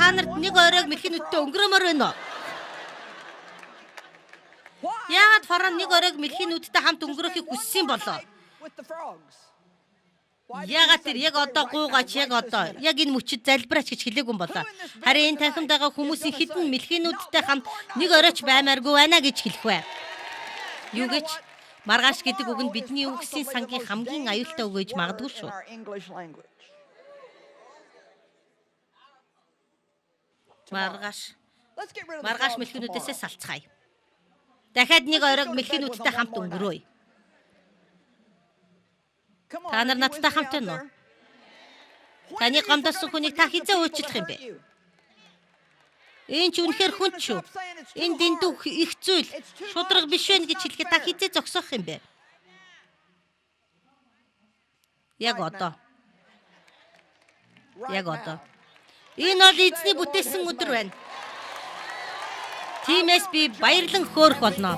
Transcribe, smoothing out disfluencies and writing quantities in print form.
Та нарт нэг оройг мэлхийн нүдтэй өнгөрөөмөр байна уу? Яагаад фараон нэг оройг мэлхийн нүдтэй хамт өнгөрөөхийг хүссэн болоо? Яагаад тэр яг одоо гуугаач, яг одоо, яг энэ мөчид залбираач гэж хэлээгүй юм болоо? Харин энэ танхимд байгаа хүмүүсийн хэд нь мэлхийн нүдтэй хамт нэг оройч баймааргүй байна гэж хэлэх вэ? Юу гэж? Маргааш гэдэг үг нь бидний үгсийн сангийн хамгийн аюултай үг гэж магадгүй шүү. Маргааш. Маргааш мэлхинүүдээсээ салцгаая. Дахиад нэг оройг мэлхийн нүдтэй хамт өнгөрөөе. Та нар надтай хамт байна уу? Таны гомдосон хүнийг та хэзээ уучлах юм бэ? Энэ ч үнэхээр хүнд шүү. Энэ дэндүү их зүйл шударга биш вэ гэж хэлэхэд та хэзээ зогсоох юм бэ? Яг одоо. Яг одоо. Энэ бол эзний бүтээсэн өдөр байна. Тиймээс би баярлан хөөрөх болно.